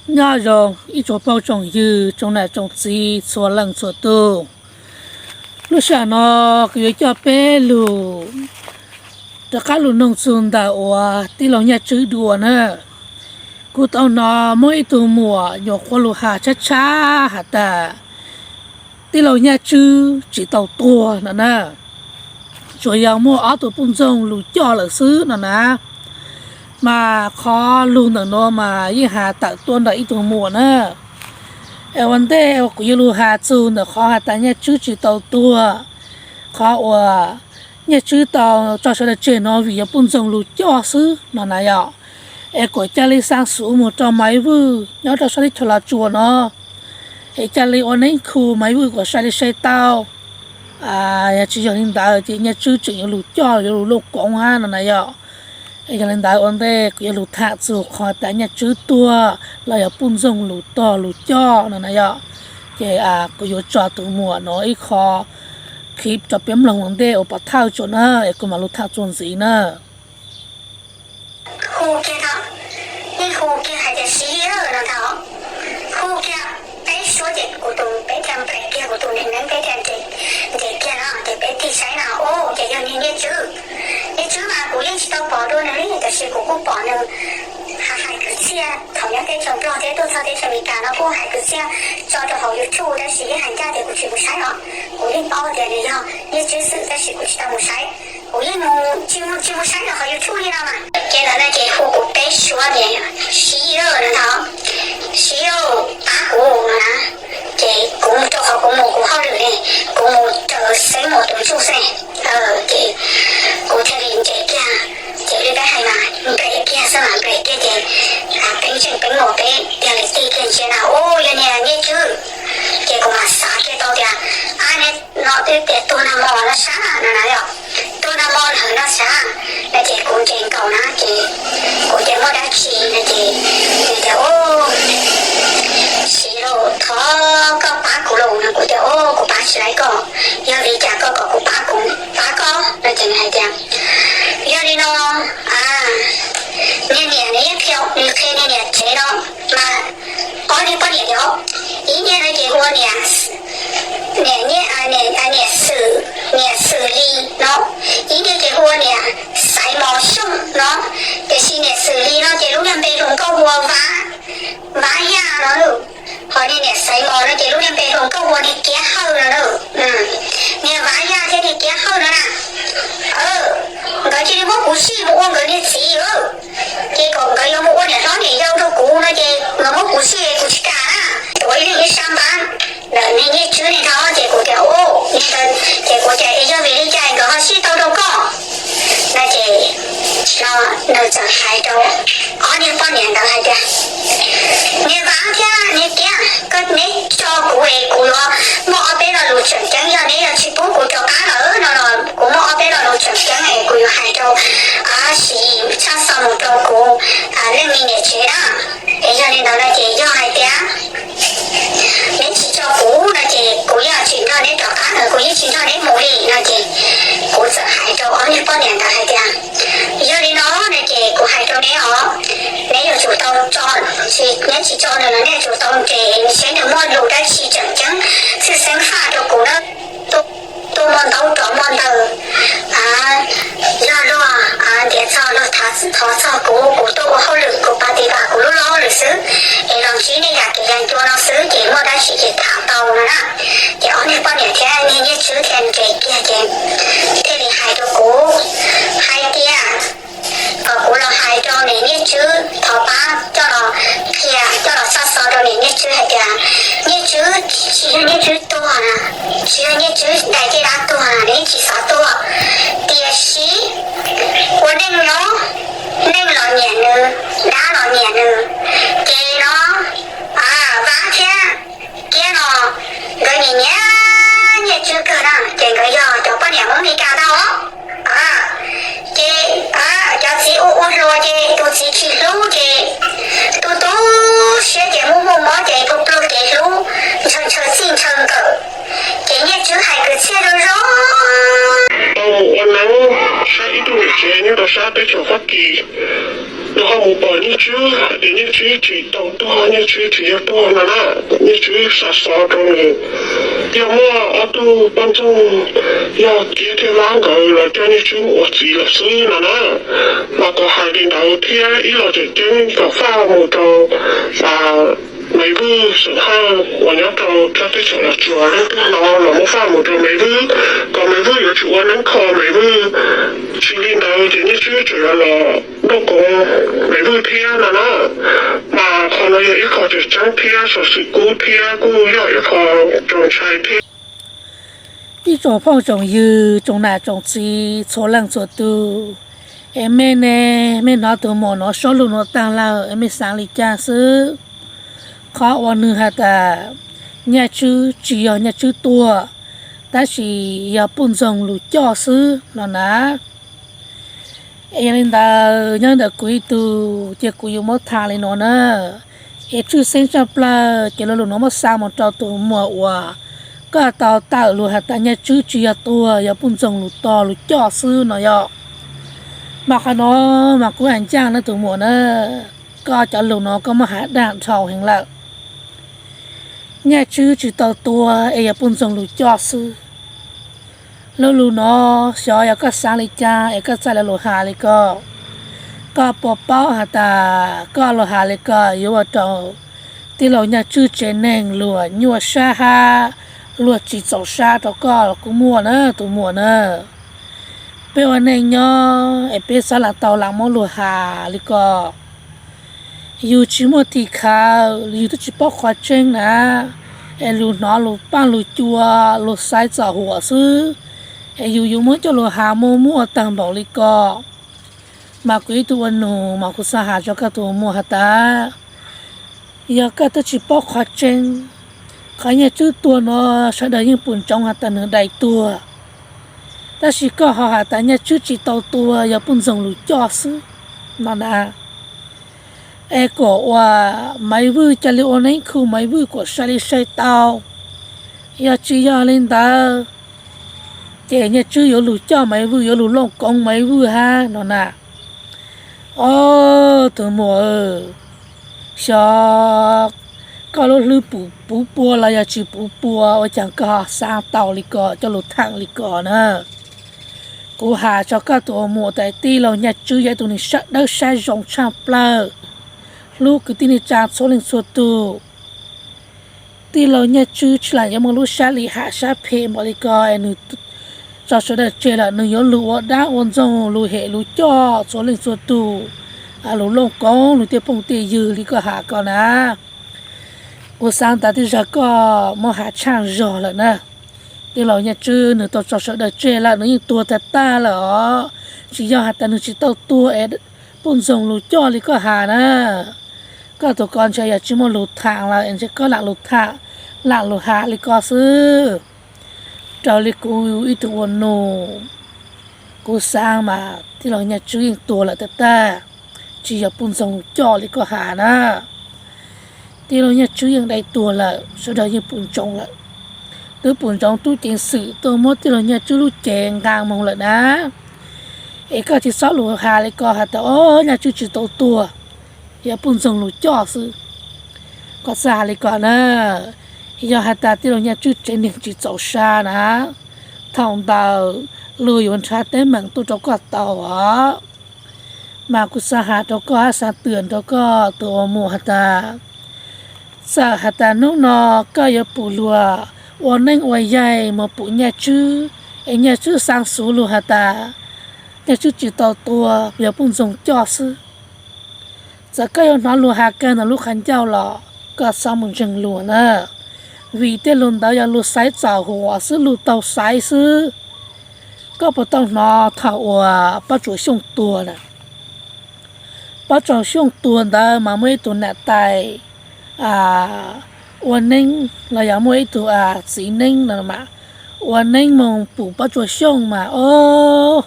Nyob zoo ib tsoom phooj tsoom ywg, tsoom nam tsoom txiv txhua leej txhua tus. Lub sij hawm no kuv yuav coj peb lug rov qab lug noog txug ntawm uas tij laug Nyaj Tswb dua na. Kuv tau hnov muaj ib tug muam nyuam qhuav lug has tshab tshab has tas tij laug Nyaj Tswb tsis tau tuag no na, tsuas yog muaj ob tug poj ntxoog lug coj lawm xwb no na. Mas qhov lug ntawm nuav mas yeej has tawm tuaj ntawm ib tug muam na. Es ua ntej kuv yuav lug has txug ntawm qhov has tas Nyaj Tswb tsis tau tuag, qhov uas Nyaj Tswb tau tso sawv daws tseg no vim yog poj ntxoog lug coj xwb no na yom. Es kuas ca le xaa xuv moog rau Maiv Vwj nyob rau sab teb chaws Los Tsuas no, es ca le ua neeb khu Maiv Vwj kuas sai le sai tau. Yog tsis yog li ntawd ces Nyaj Tswb tseem yuav lug coj yuav lug luj koob hab no na yom. Es yog li ntawd ua ntej kuv yuav lug tham txug qhov tas Nyaj Tswb tuag los yog poj ntxoog lug tog lug coj no na yom. Ces kuv yuav tso tus muam no ib qho clip rau peb mloog ua ntej ua pov thawj tso na, es kuv mam lug tham txuas ntxiv na. Hu kiag thaum, yeej hu kiag hais tias Siv Yij no thaum, hu kiag peb suab ces kuv tus peb thiaj nplem kiag kuv tus neeg neeb peb thiaj nres kiag no ces peb tig saib no ua ces yog niag Nyiaj Tswb. Nyiaj Tswb mas kuv yeej tsis tau pom dua nws li, tab sis kuv kuj pom nws hais kwv txhiaj thaum nyob teb chaws Nplog thiab tuaj txog teb chaws Amelikas no kuj hais kwv txhiaj tso rau hauv YouTube tab sis yeej hais ncaj tias kuv tsis mus saib os. Kuv yeej paub tias nws yog Nyiaj Tswb xwb tab sis kuv tsis tau mus saib. Kuv yeej mus tsis mus tsis mus saib nws qhov YouTube li no mas. Ces ntawd na ces hu kuv peb suab tias Siv Yij no thaum, Siv Yij pab kuv no na. Ces kuv rau qhov kuv mus kuv hauj lwm ne, kuv mus raws xeeb mus tus ntsuj xwb ne. Ces kuv thiaj li nres kiag, ces li peb hais mas nplem kiag xwb mas nplem kiag ces peeb tseem peeb mus peb thiaj li tig kiag ntsia na ua yog niag Nyiaj Tswb. Ces kuv mam xav kiag tau tias ab ne no twb tias tuag nag hmo no sab no na yom, tuag nag hmo lawm no sab no ces kuv nres nkaus na ces kuv tias muaj dab tsi no ces nws tias Siv Yij thov koj pab kuv lauj no kuv tias kuv pab tsis laib koj, yog li cas koj kom kuv pab kuv pab koj no ces nws hais tias yog li no, niag niam nws yeej qhia nws qhia niag niam tsev no mas ob niag poj niam yom, ib niag no ces hu ua niam, niam, niam Xwm, niam Xwm Lis no, ib niag ces hu ua niam Xaiv Mos Xyooj no, tiam sis niam Xwm Lis no ces lub niag npe hluas nkauj hu ua Vab, Vab Yaj no, ho niag niam Xaiv Mos no ces lub niag npe hluas nkauj hu ua niag Kiab Hawj no na. Niag Vab Yaj thiab niag Kiab Hawj no na, nkawd cia li muab kuv zij mus ua nkawd niag txiv, ces kom nkawd yuav mus ua niam hlob niam yau rau kuv no ces nkawd muab kuv zij kuv tsis kam na. Tuav ib leeg ib sab npab ntawm niag Nyiaj Tswb ne thaum ces kuv tias, ces kuv tias yog vim li cas nkawd ho zij tau rau koj no ces no nws txawm hais rau ob niag poj niam ntawd hais tias niag Vab thiab niag Kiab, koj neb tso kuv es kuv yuav muaj ob peb lo lus tseem ceeb, yog neb yuav tsis pub kuv rov qab lawm no los kuv muaj ob peb lo lus tseem ceeb es kuv yuav hais rau Siv Yij tshaj xo mus rau kuv leej me niam tsev na. Es yog li ntawd no ces yog hais tias neb tsis tso kuv no ces kuv yeej tsis nrog neb rov qab lawm, kuv yeej tsis nrog neb mus li no ces kuv txawm hais rau ob niag poj niam ntawd hais tias yog li no no ces kuv hais rau neb os, neb yuav tsum tau tso, neb tsis tso nws los neb yuav tsum tau nres saib nws muaj lus dab tsi tseem ceeb tshwj xeeb faj rau kuv na. Tuaj muaj ntaub rov muaj ntawv, yog luag ntiav txog luag thov txog kuv, kuv tuaj ua hauj lwm kuv pas tis pas kuv lub lub hauj lwm xwb, es los ntsib nej yam kev yam ncua no xwb ces muaj dab tsi ces tham tau no na. Ces ob niag poj niam thiab niag Nyiaj Tswb thiaj nres kiag ces thiaj li hais rau kuv hais tias kom kuv los hais rau niam Nyiaj Tswb thov pab coj los qhia coj los txhaj xov rau niam Nyiaj Tswb hais tias Nyiaj Tswb tsis yog Nyiaj Tswb tuag na, tsis yog Nyiaj Tswb daim tej dab tuag na, nws tsis xav tuag. Tiam sis ua neej no, neeg los nyiam nws, dab los nyiam nws, ces no Vab thiab Kiab no nkawd nyiam nyiam Nyiaj Tswb kawg na, ces nkawd yog cov poj niam Hmoob Meskas tau os. Ces cov txiv ua ua hluas ces tus txiv tsis hlub ces tu tu siab ces muaj muaj mob ces pluag pluag kev hlub, ntshaw ntshaw txij ntshaw nkawm, ces Nyiaj Tswb hais kwv txhiaj zoo zoo. Tau mus ua neeb saib ib tug niam tsev nyob rau sab teb chaws Fab Kis, Ho mus pom Nyiaj Tswb hais tias Nyiaj Tswb tsis tau tuag, Nyiaj Tswb tsis yog tuag no na, Nyiaj Tswb xa xov rau nws, yog muaj ob tug poj ntxoog yog Kiab thiab Vab nkawd los coj Nyiaj Tswb mus ua txiv lawm xwb no na. Mas kom hais li ntawd thiab ib los tseem ceeb kom faj mus rau Maiv Vwj xeem Hawj uas nyob rau sab teb chaws Los Tsuas, leej twg hnov los muab faj mus rau Maiv Vwj, kom Maiv Vwj yuav tsum ua neeb kho Maiv Vwj. Tsis li ntawd ces Nyiaj Tswb tseem yuav los nrauj koov Maiv Vwj thiab no na. Mas qhov no yog ib qho tseem ceeb thiab xov xwm kub thiab kuj yog ib qho txaus ntshai thiab. Ib tsoom phooj tsoom ywg, tsoom nam tsoom txiv txhua leej txhua tus, es mej ne, mej hnov tus muam no suab lug nuav taag lawm es mej xaav li cas xwb? Qhov uas nwg has tas Nyiaj Tswb tsis yog Nyiaj Tswb tuag, tab sis yog Puj Ntxoog lug coj xwb no na. Es yog li ntawd nyob ntawm kuv ib tug ces kuv yuav muab tham li no na. Es tshwj xeeb tshaj plawg ces lo lus nuav muab xa mus rau tus muam uas koj tau tawm lug has tas Nyiaj Tswb tsis yog tuag, yog Puj Ntxoog lug tos lug coj xwb no yog. Mas qhov no mas kuv has ncaaj na tus muam na, koj cov lus no koj muab has dag dhau heev lawm. Nyiaj Tswb tsis tau tuag es yog Puj Ntxoog lug coj xwb. Lo lus no xyov yog koj xaav li cas es koj txhaj le lug has li ko. Koj puas paub has tas koj lug has li ko yuav ua rau tij laug Nyiaj Tswb tsev neeg luag nyuaj sab hab luag tsis txaus sab rau koj los kuj muaj na tus muam na. Peb ua neej nyob es peb xaav lam tau lam muab lug has li ko. Yus tsis muaj tim khawv, yus twb tsis paub qhov tseeb na, es lug hnov lug paaj lug cua, lug xaiv txom huam xwb, es yus yuav muab coj lug has muaj muaj taag npaum li ko. Mas kuv ib tug ua nus mas kuv xaav has rau koj tus muam has tas, yog koj twb tsis paub qhov tseeb, qhov Nyiaj Tswb tuag no sawv daws yeej pum ntsoov has tas nwg dai tuag. Tab sis koj ho has tas Nyiaj Tswb tsis tau tuag, yog Puj Ntxoog lug coj xwb no na. Es kuas ua Maiv Vwj ca le ua neeb khu Maiv Vwj kuas sai li sai tau. Yog tsis yog li ntawd ces Nyiaj Tswb yuav lug coj Maiv Vwj, yuav lug looj koov Maiv Vwj hab no na. Ob tug muam, xyov koj lub hlwb puv pua los yog tsis puv pua ua caag koj ho xaav tau li ko coj lug thaam li ko na. Kuv has rau koj tus ua muam tas tij laug Nyiaj Tswb yog ib tug neeg sab dawb sab zoo tshaj plawg, hlub kwv tij neej tsa txhua leej txhua tug. Tij laug Nyiaj Tswb tsis lam yuav muaj lub sab li ham sab phem npaum li ko es nwg tso sawv daws tseg lawm, nwg yuav lug ua dab ua ntxoog lug hem lug coj txhua leej txhua tug, lug looj koov lug tej phooj tej ywg li koj has ko na. Kuv xaav tas tej zag koj muab has tshaaj zog lawm na. Tij laug Nyiaj Tswb nwg tau tso sawv daws tseg lawm, nwg yeej tuag tag tag lawm os. Tsis yog has tas nwg tsis tau tuag es Puj Ntxoog lug coj li koj has na. Koj tus ko ntshe yog tsis muaj lug thaam lawm es ntshe koj lam lug thaam, lam lug has li ko xwb. Raws li kuv ib tug ua nus, kuv xaav mas tij laug Nyiaj Tswb yeej tuag lawm tag tag, tsis yog Puj Ntxoog lug coj li koj has na. Tij laug Nyiaj Tswb yeej dai tuag lawm, sawv daws yeej pum ntsoov lawm. Twb pum ntsoov tub ceev xwm tuaj muab tij laug Nyiaj Tswb lub cev nqaa moog lawm na. Es koj tsis txhob lug has li ko has tas o Nyiaj Tswb tsis tau tuag, yog Puj Ntxoog lug coj xwb. Koj txhob has li ko na. Yog has tas tij laug Nyiaj Tswb tsev neeg tsis txaus sab na, thaum ntawd luag yuav nrhav teeb meem tuaj rau koj tau os. Mas kuv xaav has rau koj hab xaav twam rau koj tus ua muam has tas, txawm has tas hnub no koj yuav pum luag ua neeb ua yaig moog pum Nyiaj Tswb, es Nyiaj Tswb xaav xuv lug has tas Nyiaj Tswb tsis tau tuag, yog Puj Ntxoog coj xwb. Txawm koj yuav hnov luag has kag ntawm lub qhov ncauj los koj txhob mus ntseeg luag na, vim tej lug ntawd yog lug xaiv txom huam xwb, lug taug xaiv xwb. Koj puas tau hnov thaum uas Pob Tsuas Xyooj tuag na? Pob Tsuas Xyooj tuag ntawd mas muaj ib tug nam tais ua neeb los yog muaj ib tug txiv neeb no mas ua neeb moog pum Pob Tsuas Xyooj mas o,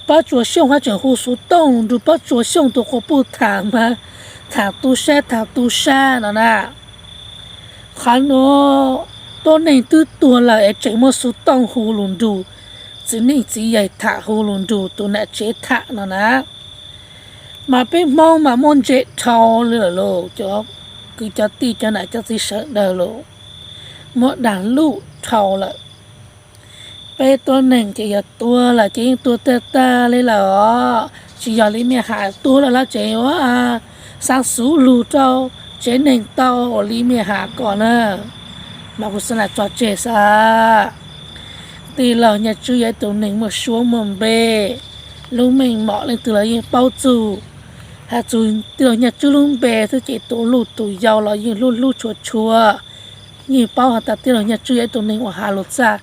Pob Tsuas Xyooj hab tseem hu xuv tooj lug nrug Pob Tsuas Xyooj tus quas puj tham mas tham tu sab tham tu sab no na. Qhov nuav tuab neeg twb tuag lawm es tseem muaj xuv tooj hu lug nrug txiv neej txiv yaig tham, hu lug nrug tus nam tsev tham no na. Mas peb Hmoob mas muaj ntse dhau li lawm lauj, cov kwv cov tij cov nam cov txiv sawv daws lauj, muaj dag luj dhau lawm. Peb tuab neeg ces yog tuag lawm ces yeej tuag tag tag li lawm os, tsis yog li mej has tuag lawm los tseem ua xav xuv lug rau tsev neeg tau ua li mej has ko na. Mas kuv xav lam tso tseg xwb. Tij laug Nyiaj Tswb yog ib tug neeg muaj suab muaj npe, lub meej mom leej twg los yeej paub txug. Has txug tij laug Nyiaj Tswb lub npe xwb ces tus luj tus yau los yeej hlub hlub tshua tshua, yeej paub has tas tij laug Nyiaj Tswb yog ib tug neeg uas has lus txaj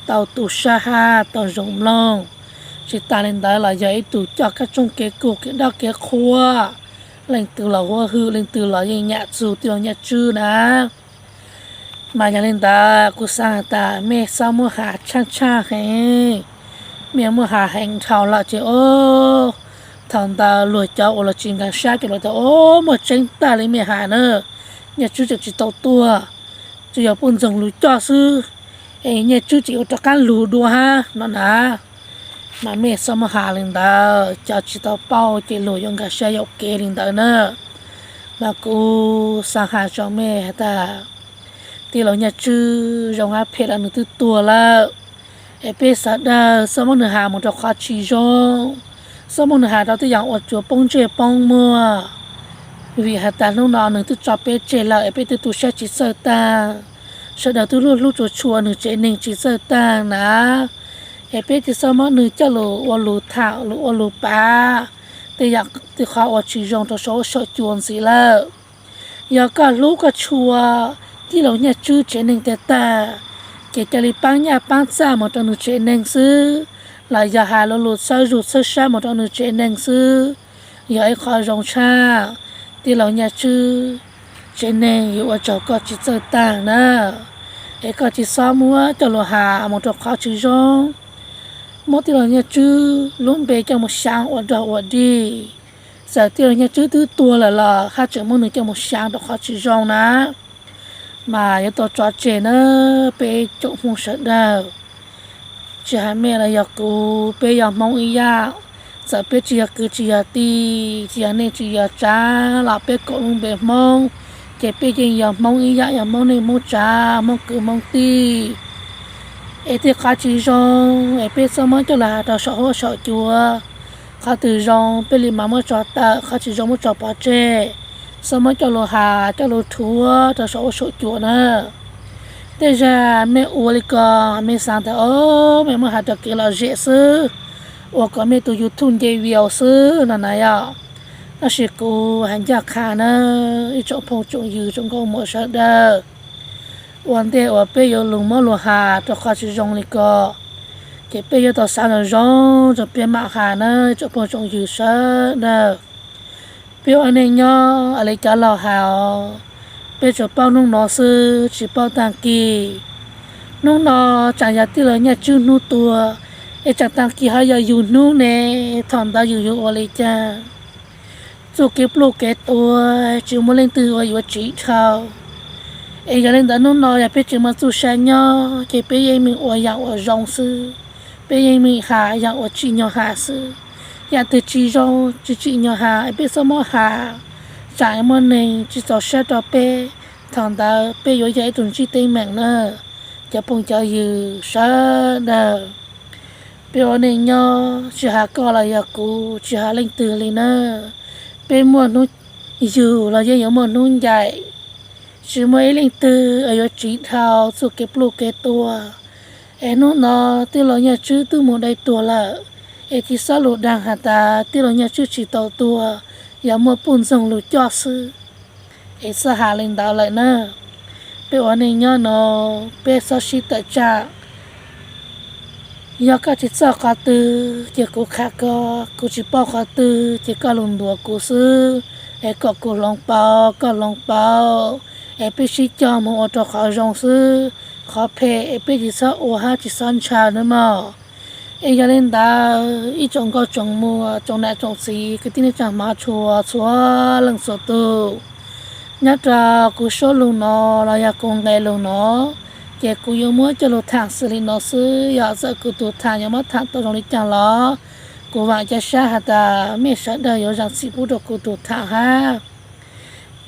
tau tu sab hab tau zoo mloog. Tsis tas li ntawd los yog ib tug coj kab tsooj kev kug kev dab kev qhua, leej twg los huab hwm leej twg los yeej nyam txug tij laug Nyiaj Tswb na. Mas yog li ntawd kuv xav has tas mej txhob muab has tshaj tshaj heev, mej muab has heev dhau lawm ces o, thaum ntawd luag cov uas luag tsis nkaag sab ces luag tas o, muaj tseeb tag li mej has na, Nyiaj Tswb tseem tsis tau tuag, tsuas yog puj ntxoog lug coj xwb, es Nyiaj Tswb tseem ua rov qab lug dua hab no na. Mas mej txhob muab has li ntawd, cov tsis tau paub ces luag yuav nkaag sab yuam kev li ntawd na. Mas kuv xav has rau mej has tas tij laug Nyiaj Tswb zoo hab phem los nws twb tuag lawm, es peb sawv daws txhob muab nws has mus rau qhov tsis zoo, txhob muab nws has rau tej yaam uas tsuas poob ntsej poob muag. Vim has tas hnub no nws twb tso peb tseg lawm es peb twb tu sab tsis txawj taag, sawv daws twb hlub hlub tshua tshua nws tsev neeg tsis txawj taag na. Es peb tsis txhob muab nws coj lug ua lug tham lug ua lug pav tej yaam tej qhov uas tsis zoo rau saum huab saum cua ntxiv lawm. Yog koj hlub koj tshua tij laug Nyiaj Tswb tsev neeg tag tag, ces ca le paab nyaj paab txag mus rau nws tsev neeg xwb, los yog has lug lug txhawb zug txhawb sab mus rau nws tsev neeg xwb. Yog ib qhov zoo tshaj, tij laug Nyiaj Tswb tsev neeg yuav ua tsaug koj tsis txawj taag na. Es koj tsis txhob muab coj lug has mus rau qhov tsis zoo, muab tij laug Nyiaj Tswb lub npe coj mus xyaav ua dog ua dig. Txawm tij laug Nyiaj Tswb twb tuag lawm los hab tseem muab nws coj mus xyaav rau qhov tsis zoo na. Mas yuav tau tso tseg na, peb tsoom Hmoob sawv daws, tsis has mej los yog kuv, peb yog Hmoob ib yam. Txawm peb tsis yog kwv tsis yog tij, tsis yog neej tsis yog tsav los peb kaum lub npe Hmoob, ces peb yeej yog Hmoob ib yam, yog Hmoob neej Hmoob tsav, Hmoob kwv Hmoob tij. Es tej qhov tsis zoo es peb txhob muab coj lug has rau saum huab saum cua. Qhov twg zoo peb le mas muab tso tawm, qhov tsis zoo muab tso pov tseg. Txhob muab coj lug has coj lug rhuav rau saum huab saum cua na. Tej zag mej ua li ko, mej xaav tas o, mej muab has rau kev lom zem xwb, ua kom mej tus YouTube nce view xwb no na yog. Tab sis kuv has ncaj qha na, ib tsoom phooj tsoom ywg tsoom nkauj muam sawv daws, ua ntej uas peb yuav lug muab lug has rau qhov tsis zoo li ko, ces peb yuav tau xav zoo zoo tso peb mam has na, ib tsoom phooj tsoom ywg sawv daws. Peb ua neej nyob ua li cov laug has os, peb tsuas paub hnub no xwb tsis paub taag kis. Hnub no tsaam yog tij laug Nyiaj Tswb hnub tuag, es tsaam taag kis ho yog yug hnub ne, thaum ntawd yug yuav ua li cas? Txuj kev pluj kev tua tsis muaj leej twg uas yuav tsiv dhau. Es yog li ntawd hnub no yog peb tsis muaj txuj sa nyob ces peb yeej meem ua yaam uas zoo xwb, peb yeej meem has yaam uas tsim nyog has xwb. Yaam twg tsis zoo tsis tsim nyog has es peb txhob muab has, tsaam muaj neeg tsis txaus sab rau peb, thaum ntawd peb yuav yog ib tug ntsib teeb meem na. Cov phooj cov ywg sawv daws, peb ua neej nyob tsis has koj los yog kuv, tsis has leej twg li na, peb muaj hnub yug los yeej yuav muaj hnub ncaim. Tsis muaj ib leej twg uas yuav tsiv dhau txuj kev pluj kev tua. Es hnub no tij laug Nyiaj Tswb twb mus dai tuag lawm, es tsis txhob lug daag has tas tij laug Nyiaj Tswb tsis tau tuag, yog muaj puj ntxoog lug coj xwb. Es txhob has li ntawd lawm na. Peb ua neej nyob no, peb txhob sib tawm tsam. Yog koj tsis txawj qhov twg ces kuv qha koj, kuv tsis paub qhov twg ces koj lug ntuas kuv xwb, es kom kuv hloov pauv koj hloov pauv, es peb sib cog mus ua rau qhov zoo xwb. Qhov phem es peb tsis txhob ua hab tsis txhob ntshaw nawb mog. Es yog li ntawd ib tsoom nkauj tsoom muam tsoom nam tsoom txiv kwv tij neej tsa hmov tshua txhua leej txhua tug, nyob rau kuv suab lug no los yog kuv nqe lug no, ces kuv yuav muab coj lug thaam xws li no xwb, yog txawm kuv tug thaam yuav muab thaam tau zoo li cas los Kuv vaam ca sab has tas mej sawv dawg yuav zaam txim pub rua kuv tug thaam hab.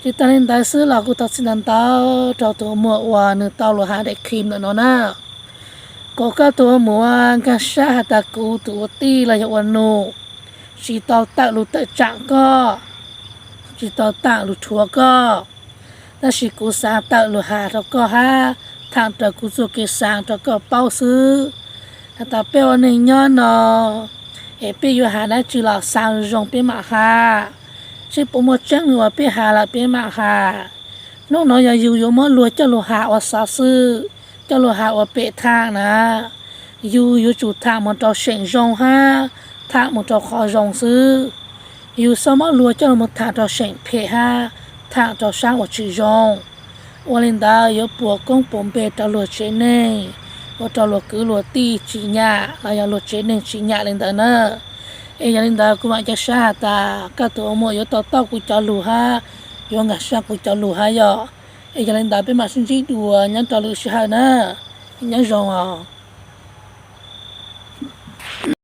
Tsi taag le ntawd xwb los kuv thov txim ntau ntau rua tug muam uas nwg tau lug has daim khi ntawm nuav na. Kuas koj tug muam nkaag sab has tas kuv tug ua tij los yog ua num, tsi tau tawm lug tawm tsaam koj, tsi tau tawm lug rhuav koj, tab sis kuv xaav tawm lug has rua koj hab thaam raws kuv txuj kev xaav rua koj paub xwb. Has tas peb ua neeg nyob no es peb yuav has dlaab tsi los xaav zoo peb maam has, seb puas muaj tseeb le uas peb has lawm peb maam has. Nub nuav yog yug yuav muab luag coj lug has ua xov xwm, coj lug has ua pem thaam na, yug yuav tsum thaam moog rua seem zoo hab thaam moog rua qhov zoo xwb. Yug xob muab luag coj lug moog thaam rua seem phem hab thaam rua saab uas tsi zoo. Ua le ntawd yuav puas koob puas npe rua luag tsev neeg, ua rua luag kwv luag tij tsi nyam los yog luag tsev neeg tsi nyam le ntawd na. Es yog le ntawd kuv vaam ca sab has tas koj tug ua muam yuav to taub kuv cov lug hab yuav nkaag sab kuv cov lug hab yog. Es yog le ntawd peb maam sib ntsib dua nyob rua lwm sij hawm na. Nyob zoo os.